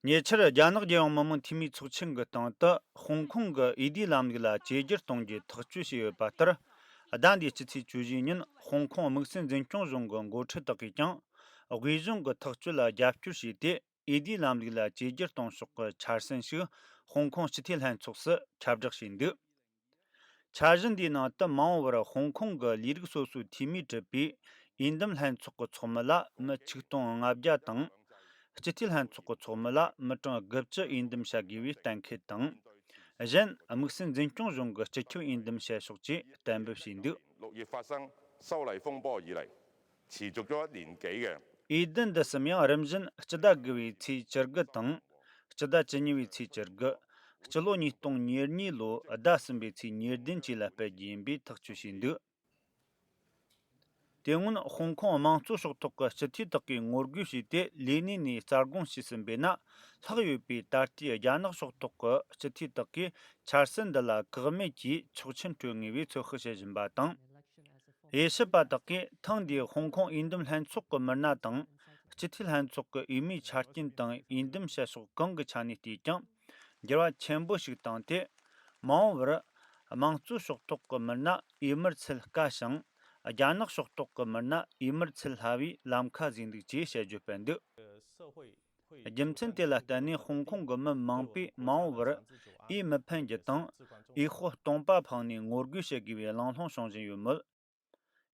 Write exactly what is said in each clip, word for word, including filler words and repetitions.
ཉེ་ཆར་རྒྱ་ནག་རྒྱལ་ཡོངས་མི་དམངས་འཐུས་མིའི་ཚོགས་ཆེན་གྱི་སྟེང་དུ་ཧོང་ཀོང་གི་འོས་བསྡུའི་ལམ་ལུགས་ལ་བཅོས་བསྒྱུར་གཏོང་རྒྱུའི་ཐག་གཅོད་བྱས་ཡོད་པ་ལྟར། ཟླ་འདིའི་སྤྱི་ཚེས་བཅུ་བཞི་ཉིན་ཧོང་ཀོང་དམིགས་བསལ་འཛིན་སྐྱོང་གཞུང་གི་འགོ་ཁྲིད་དག་གིས་ཀྱང་། དབུས་གཞུང་གི་ཐག་གཅོད་ལ་རྒྱབ་སྐྱོར་བྱས་ཏེ། འོས་བསྡུའི་ལམ་ལུགས་ལ་བཅོས་བསྒྱུར་གཏོང་ཕྱོགས་ཀྱི་འཆར་ཟིན་ཞིག་ཧོང་ཀོང་སྤྱི་འཐུས་ལྷན་ཚོགས་སུ་ཁྱབ་བསྒྲགས་བྱས་འདུག་འཆར་གཞི་འདིའི་ནང་དུ་མ་འོངས་པར་ཧོང་ཀོང་གི་ལས་རིགས་སོ་སོའི་འཐུས་མིས་གྲུབ་པའི་འོས་འདེམས་ལྷན་ཚོགས་ཀྱི་ཚོགས་མི་ལ་མི་ཆིག་སྟོང་ལྔ་བརྒྱ་དང་། སྤྱི་འཐུས་ལྷན་ཚོགས་ཀྱི་ཚོགས་མི་ལ་མི་གྲངས་དགུ་བཅུ་འོས་འདེམས་བྱ་དགོས་པའི་གཏན་འཁེལ་དང་། གཞན་དམིགས་བསལ་འཛིན་སྐྱོང་གཞུང་གི་སྤྱི་ཁྱབ་འོས་འདེམས་བྱེད་ཕྱོགས་ཀྱིས་གཏན་འབེབས་བྱས་འདུག 六月發生修例風波以嚟，持續咗一年幾嘅。 འོས་བསྡུ་འདི་གསུམ་ཡང་རིམ་བཞིན་སྤྱི་ཟླ་དགུ་བའི་ཚེས་བཅུ་དགུ་དང་། སྤྱི་ཟླ་བཅུ་གཉིས་པའི་ཚེས་བཅུ་དགུ། སྤྱི་ལོ་ཉིས་སྟོང་ཉེར་གཉིས་ལོའི་ཟླ་གསུམ་པའི་ཚེས་ཉེར་བདུན་བཅས་ལ་སྤེལ་རྒྱུ་ཡིན་པའི་ཐག་གཅོད་བྱས་འདུག་དེ་སྔོན་ཧོང་ཀོང་དམངས་གཙོ་ཕྱོགས་གཏོགས་ཀྱི་སྤྱི་འཐུས་དག་གིས་ངོ་རྒོལ་བྱས་ཏེ་ལས་གནས་ནས་རྩ་དགོངས་ཞུས་ཟིན་པས་ན། ལྷག་ཡོད་པའི་ད་ལྟའི་རྒྱ་ནག་ཕྱོགས་གཏོགས་ཀྱི་སྤྱི་འཐུས་དག་གིས་འཆར་ཟིན་འདི་ལ་བཀག་མེད་ཀྱིས་ཆོག་མཆན་སྤྲོད་ངེས་པའི་ཚོད་དཔག་བྱེད་བཞིན་པ་དང་། དབྱེ་ཞིབ་པ་དག་གིས་ཐེངས་འདིའི་ཧོང་ཀོང་འོས་འདེམས་ལྷན་ཚོགས་ཀྱི་མི་སྣ་དང་། སྤྱི་འཐུས་ལྷན་ཚོགས་ཀྱི་འོས་མིའི་ཆ་རྐྱེན་དང་འོས་འདེམས་བྱེད་ཕྱོགས་གང་གི་ཆ་ནས་བལྟས་ཀྱང་། འགྱུར་བ་ཆེན་པོ་ཞིག་བཏང་སྟེ། མ་འོངས་པར་དམངས་གཙོའི་ཕྱོགས་གཏོགས་ཀྱི་མི་སྣ་འོས་མིར་ཚུད་དཀའ་ཞིང་། རྒྱ་ནག་ཕྱོགས་གཏོགས་ཀྱི་མི་སྣ་འོས་མིར་ཚུད་སླ་བའི་ལམ་ཁ་བཟོས་འདུག་ཅེས་དཔྱད་བརྗོད་སྤེལ་འདུག་རྒྱུ་མཚན་དེ་ལ་བརྟེན་ནས་ཧོང་ཀོང་གི་མི་མང་པོས་མ་འོངས་པར་འོས་མི་འཕེན་རྒྱུ་དང་། འོས་ཤོག་སྟོང་པ་འཕངས་ནས་ངོ་རྒོལ་བྱེད་དགོས་པའི་གླེང་སློང་བྱུང་བཞིན་ཡོད་མོད།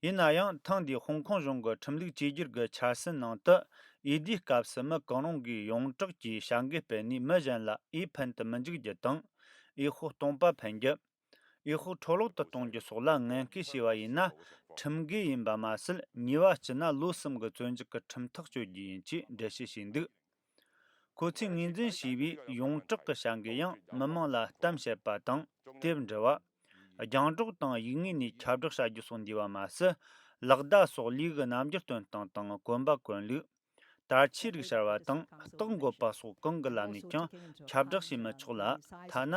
ཡིན་ན་ཡང་ཐེངས་འདིའི་ཧོང་ཀོང་གཞུང་གི་ཁྲིམས་ལུགས་བཅོས་བསྒྱུར་གྱི་འཆར་ཟིན་ནང་དུ། འོས་བསྡུའི་སྐབས་སུ་མི་གང་རུང་གིས་ཡོངས་གྲགས་ཀྱིས་བྱ་འགུལ་སྤེལ་ནས་མི་གཞན་ལ་འོས་འཕེན་དུ་མི་འཇུག་རྒྱུ་དང་། འོས་ཤོག་སྟོང་པ་འཕེན་རྒྱུ། འོས་ཤོག་འཕྲོ་བརླག་ཏུ་གཏོང་རྒྱུ་སོགས་ལ་ངན་སྐུལ་བྱས་པ་ཡིན་ན། ཁྲིམས་འགལ་ཡིན་པ་མ་ཟད། ཉེས་པ་བཀལ་ན་ལོ་གསུམ་གྱི་བཙོན་འཇུག་གི་ཁྲིམས་ཐག་གཅོད་རྒྱུ་ཡིན་ཅེས་འགྲེལ་བཤད་བྱས་འདུག་ཁོ་ཚོས་ངོས་འཛིན་བྱས་པའི་ཡོངས་གྲགས་ཀྱི་བྱ་འགུལ་ཡང་མི་མང་ལ་གཏམ་བཤད་པ་དང་དེབ་འབྲི་བ། རྒྱང་སྒྲོག་དང་ཡིག་ངོས་ནས་ཁྱབ་བསྒྲགས་བྱ་རྒྱུ་སོགས་འདུས་པ་མ་ཟད། ལག་བརྡ་སོགས་ལས་ཀྱི་རྣམ་འགྱུར་སྟོན་སྟངས་དང་གོན་པ་གོན་ལུགས། དར་ཆས་རིགས་གསར་བ་དང་རྟགས་འགོད་པ་སོགས་གང་གི་ལམ་ནས་ཀྱང་ཁྱབ་བསྒྲགས་བྱེད་མི་ཆོག་ལ། ཐ་ན་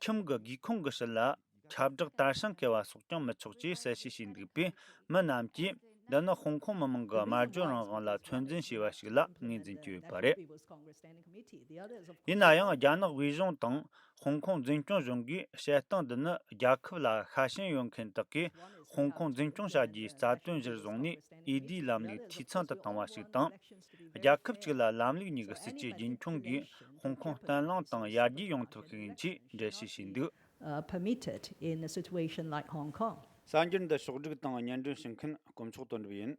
ཁྱིམ་གྱི་སྒེའུ་ཁུང་གི་ཕྱི་ལ་ཁྱབ་བསྒྲགས་དར་ཤིང་བཀལ་བ་སོགས་ཀྱང་མི་ཆོག་ཅེས་གསལ་བཤད་བྱས་འདུག་པས། མི་རྣམས་ཀྱིས་འདི་ནི་ཧོང་ཀོང་མི་མང་གི་སྨྲ་བརྗོད་རང་དབང་ལ་ཚོད་འཛིན་བྱས་པ་ཞིག་ལ་ངོས་འཛིན་གྱི་ཡོད་པ་རེད། ཡིན་ན་ཡང་རྒྱ་ནག་དབུས་གཞུང་དང་ཧོང་ཀོང་འཛིན་སྐྱོང་གཞུང་གིས་བཤད་སྟངས་འདི་ནི་རྒྱལ་ཁབ་ལ་ཤ་ཞེན་ཡོད་མཁན་དག་གིས་ཧོང་ཀོང་འཛིན་སྐྱོང་བྱ་རྒྱུའི་རྩ་དོན་གཞིར་བཟུང་ནས་འོས་བསྡུའི་ལམ་ལུགས་འཐུས་ཚང་དུ་བཏང་བ་ཞིག་དང་། རྒྱལ་ཁབ་གཅིག་ལ་ལམ་ལུགས་གཉིས་ཀྱི་སྲིད་ཇུས་རྒྱུན་འཁྱོངས་ཀྱིས་ཧོང་ཀོང་བརྟན་ལྷིང་དང་ཡར་རྒྱས་ཡོང་ཐབས་ཤིག་ཡིན་ཅེས་འགྲེལ་བཤད་བྱས་འདུག uh, permitted in a situation like Hong Kong. གསར་འགྱུར་འདི་ཕྱོགས་སྒྲིག་དང་སྙན་སྒྲོན་ཞུ་མཁན་དཀོན་མཆོག་དོན་གྲུབ་ཡིན།